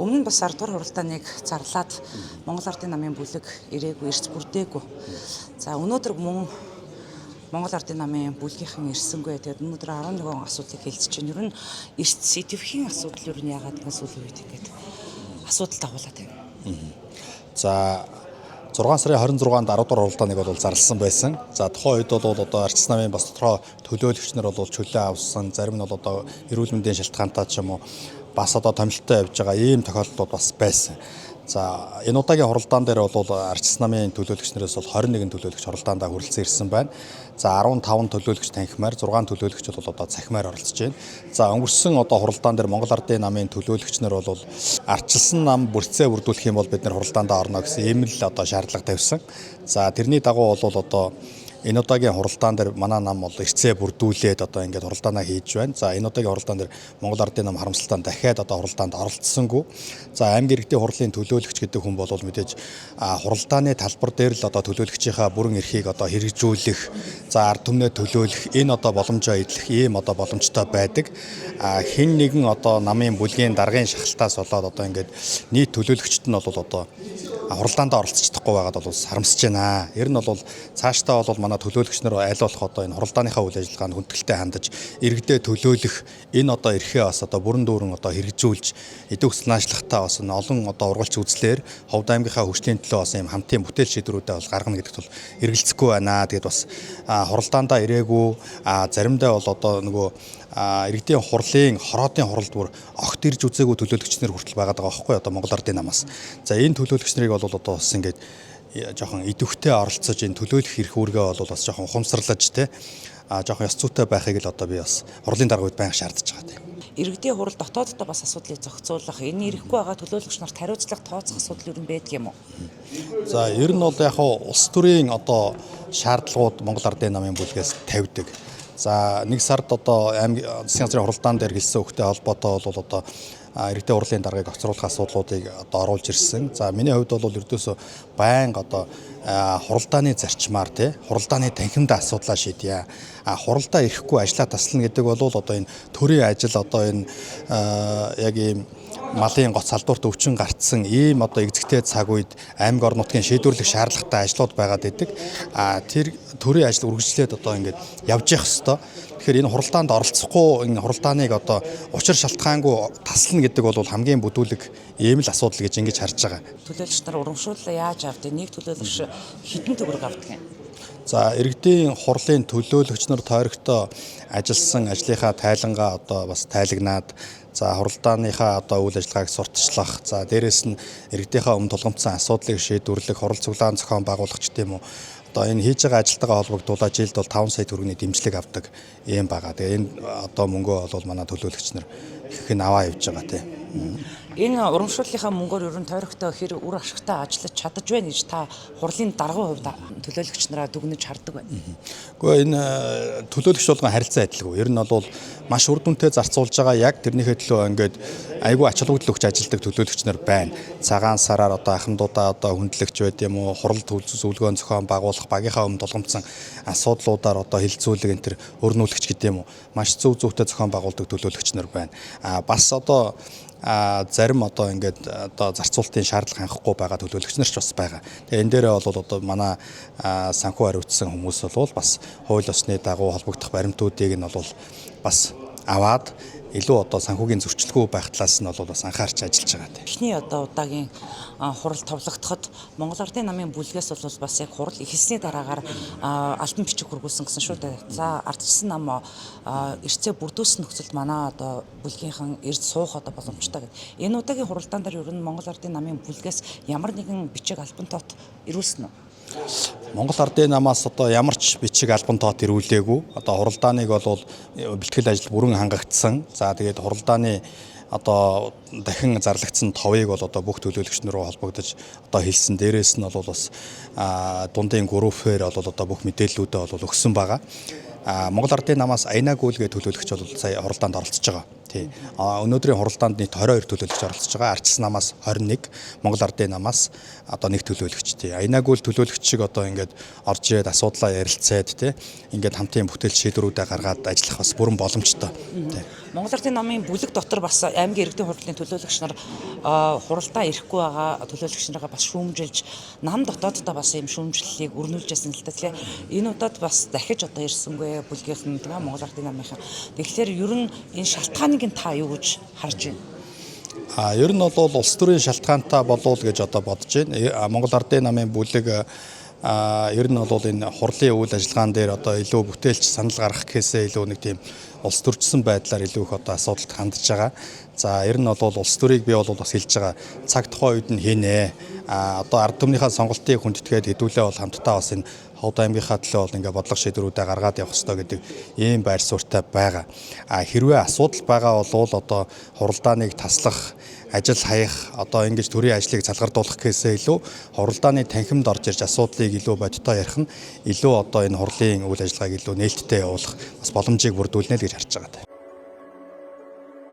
Өмнө нь бас 10 дугаар хуралдааныг зарлаад Монгол Ардын намын бүлэг ирээгүй, эрс бүрдээгүй. За, өнөөдөр мөн Монгол Ардын намын бүлгийнхэн ирсэнгүй. Тэгээд өнөөдөр 11 асуудлыг хэлцэж байна. Ер нь эрс идэвхийн асуудал ер нь яагаад гэн сүүлийн үед ингээд асуудал дагуулад байна. За, 6 сарын 26-нд 10 дугаар хуралдааныг бол зарласан байсан. За, тухайн үед бол одоо ардчилсан намын бас тодорхой төлөөлөгч нар бол чөлөө авсан. Зарим нь бол одоо эрүүл мэндийн шалтгаантай ч юм уу бас одоо томилттой явж байгаа ийм тохиолдлууд бас байсан. За, энэ удаагийн хуралдаан дээр бол ардчилсан намын төлөөлөгч нараас бол 21 төлөөлөгч хуралдаандаа хүрэлцэн ирсэн байна. За, 15 төлөөлөгч танхимаар, 6 төлөөлөгч бол одоо цахимаар оролцож байна. За, өнгөрсөн одоо хуралдаан дээр Монгол Ардын намын төлөөлөгч нар бол ардчилсан нам бүрцээ бүрдүүлэх юм бол бид нар хуралдаандаа орно гэсэн ийм л одоо шаардлага тавьсан. За, тэрний дагуу бол одоо энэ удаагийн хуралдаан дээр манай нам бол эрцээ бүрдүүлээд одоо ингээд хуралдаанаа хийж байна. За, энэ удаагийн хуралдаан дээр Монгол Ардын нам харамсалтай нь дахиад одоо хуралдаанд оролцсонгүй. За, аймаг иргэдийн хурлын төлөөлөгч гэдэг хүн бол мэдээж хуралдааны талбар дээр л одоо төлөөлөгчийнхаа бүрэн эрхийг одоо хэрэгжүүлэх, за, ард түмнээ төлөөлөх энэ одоо боломжоо эдлэх ийм одоо боломжтой байдаг. Хэн нэгэн одоо намын бүлгийн даргын шахалтаас болоод одоо ингээд нийт төлөөлөгчд нь бол одоо хуралдаандаа оролцож чадахгүй байгаад бол харамсаж байна. Ер нь бол цаашдаа бол манай төлөөлөгч нар аль болох одоо энэ хуралдааныхаа үйл ажиллагаанд хүндэтгэлтэй хандаж, иргэдээ төлөөлөх энэ одоо эрхээ бас одоо бүрэн дүүрэн одоо хэрэгжүүлж, эдийн хүсэл наашлахтаа бас энэ олон одоо ургалч үзлээр Ховд аймгийнхаа хөгжлийн төлөө бас ийм хамтын бүтээл шийдвэрүүдээ бол гаргана гэдэгт бол эргэлзэхгүй байна. Тэгээд бас хуралдаандаа ирээгүй, заримдаа бол одоо нөгөө иргэдийн хурлын хороодын хуралд бүр огт ирж үзээгүй төлөөлөгч нар хүртэл байгаад байгаа байхгүй одоо Монгол Ардын намаас. За, энэ төлөөлөгч нарыг бол одоо бас ингээд жоохон идэвхтэй оролцож, энэ төлөөлөх эрх үүргээ бол бас жоохон ухамсарлаж те жоохон ёс зүйтэй байхыг л одоо би бас хурлын дарга үед байнга шаардаж байгаа тийм. Иргэдийн хурал дотооддоо бас асуудлыг зохицуулах, энэ ирэхгүй байгаа төлөөлөгч нарт хариуцлага тооцох асуудал ер нь байдаг юм уу? За, ер нь бол яг хуу улс төрийн одоо шаардлагууд Монгол Ардын намын бүлгээс тавьдаг. За, нэг сард одоо аймаг засгийн газрын хуралдаан дээр хэлсэн үгтэй холбоотой бол одоо иргэдийн хурлын даргаыг хоцруулах асуудлуудыг одоо оруулж ирсэн. За, миний хувьд бол ердөөсөө байнга одоо хуралдааны зарчмаар тий хуралдааны танхимд асуудлаа шийдье. Хуралдаа ирэхгүй ажлаа таслана гэдэг бол одоо энэ төрийн ажил одоо энэ яг ийм малын гоц салдуурт өвчин гарцсан ийм одоо эгзэгтэй цаг үед аймаг орон нутгийн шийдвэрлэх шаардлагатай ажлууд байгаад байдаг. Тэр төрийн ажил үргэлжлээд одоо ингээд явж явах хэвээр. Тэгэхээр энэ хуралдаанд оролцохгүй, энэ хуралдааныг одоо учир шалтгаангүй таслана гэдэг бол хамгийн бүдүүлэг ийм л асуудал гэж ингэж харж байгаа. Төлөөлөгч нар урамшууллаа яаж авдаг? Нэг төлөөлөгч хэдэн төгрөг авдаг юм? За, иргэдийн хурлын төлөөлөгч нар тойрогтой ажилласан ажлынхаа тайлангаа одоо бас тайлагнаад, за, хуралдааныхаа одоо үйл ажиллагааг сурталчлах, за, дээрэс нь иргэдийнхаа өмнө тулгамдсан асуудлыг шийдвэрлэх, хурал цуглаан зохион байгуулах ч гэдэм үү, одоо энэ хийж байгаа ажилтайгаа холбогдуулаад жилд бол 5 сая төгрөгийн дэмжлэг авдаг юм байгаа. Тэгээ энэ одоо мөнгөө бол манай төлөөлөгч нар их нь аваа явж байгаа тийм. Энэ урамшууллынхаа мөнгөөр ер нь тойрогтой хэр үр ашигтай ажиллаж чадаж байна гэж та хурлын даргын хувьд төлөөлөгч нараа дүгнэж хардаг байна? Гэхдээ энэ төлөөлөгч болгон харилцан адилгүй. Ер нь бол маш үр дүнтэй зарцуулж байгаа, яг тэрнийхээ төлөө ингээд айгүй ач холбогдол өгч ажилладаг төлөөлөгч нар байна. Цагаан сараар одоо ахмадуудаа одоо хүндлэгч байд юм уу, хурал зөвлөгөөн зохион байгуулах, багийнхаа өмнө тулгамдсан асуудлуудаар одоо хилцүүлэг энэ төр өрнүүлэгч гэдэг юм уу. Маш зөв зөвтэй зохион байгуулдаг төлөөлөгч нар байна. Бас одоо зарим одоо ингээд одоо зарцуулалтын шаардлага хангахгүй байгаа төлөөлөгч нар ч бас байгаа. Тэгээ энэ дээрээ бол одоо манай санхүү хариуцсан хүмүүс бол бас хууль ёсны дагуу холбогдох баримтуудыг нь бол бас аваад, илүү одоо санхүүгийн зөрчилгүй байх талаас нь бол бас анхаарч ажиллаж байгаа тийм. Эхний одоо удаагийн хурал товлогдоход Монгол Ардын намын бүлгээс бол бас яг хурал эхэлсний дараагаар албан бичиг хүргүүлсэн гэсэн шүү дээ. За, ардчилсан нам эрцээ бүрдүүлсэн нөхцөлд манай одоо бүлгийнхэн эрж суух одоо боломжтой гэдэг. Энэ удаагийн хуралдаан дээр ер нь Монгол Ардын намын бүлгээс ямар нэгэн бичиг албан тоот ирүүлсэн үү? Монгол Ардын намаас одоо ямар ч бичиг албан тоот ирүүлээгүй. Одоо хуралдааныг бол бэлтгэл ажил бүрэн хангагдсан. За, тэгээд хуралдааны одоо дахин зарлагдсан товыг бол одоо бүх төлөөлөгч нар руу холбогдож одоо хэлсэн. Дээрээс нь бол бас дундын группээр бол одоо бүх мэдээллүүдээ бол өгсөн байгаа. Монгол Ардын намаас Аяна гүйлгээ төлөөлөгч бол сая хуралдаанд оролцож байгаа. Тий. Өнөөдрийн хуралдаанд нийт 22 төлөөлөгч оролцож байгаа. Ардчилсан намаас 21, Монгол Ардын намаас одоо нэг төлөөлөгч тий. Айнаагүй л төлөөлөгч шиг одоо ингээд орж ирээд асуудлаа ярилцээд тий. Ингээд хамтын бүтээл шийдвэрүүдээ гаргаад ажиллах бас бүрэн боломжтой. Тий. Монгол Ардын намын бүлэг дотор бас аймгийн иргэдийн хурлын төлөөлөгч нар хуралдаа ирэхгүй байгаа төлөөлөгч нараа бас шүүмжилж нам дотооддоо бас ийм шүүмжлэлийг өрнүүлж байсан л да. Тэгэхээр энэ удаад бас дахиж одоо ирсэнгүй бүлгийнх нь тийм Монгол Ардын намынхан. Тэгэхээр ер нь энэ шалтгааныг нь та юу гэж харж байна? Ер нь бол улс төрийн шалтгаантай болов уу гэж одоо бодож байна. Монгол Ардын намын бүлэг ер нь бол энэ хурлын үйл ажиллагаан дээр одоо илүү бүтээлч санал гаргах гэхээсээ илүү нэг тийм улс төрчсөн байдлаар илүү их одоо асуудалд хандж байгаа. За ер нь бол улс төрийг би бол бас хэлж байгаа. Цаг тухайн үед нь хийнэ. Одоо ард түмнийхээ сонголтыг хүндэтгээд хэдүүлээ бол хамтдаа бас энэ Ховд аймгийнхаа төлөө бол ингээ бодлого шийдвэрүүдээ гаргаад явах ёстой гэдэг ийм байр суурьтай байгаа. Хэрвээ асуудал байгаа бол одоо хуралдааныг таслах, ажил хаях, одоо ингэж төрийн ажлыг залгардуулах гэхээсээ илүү хуралдааны танхимд орж ирж асуудлыг илүү бодиттой ярих нь илүү одоо энэ хурлын үйл ажиллагааг илүү нээлттэй явуулах бас боломжийг бүрдүүлнэ л гэж харж байгаа.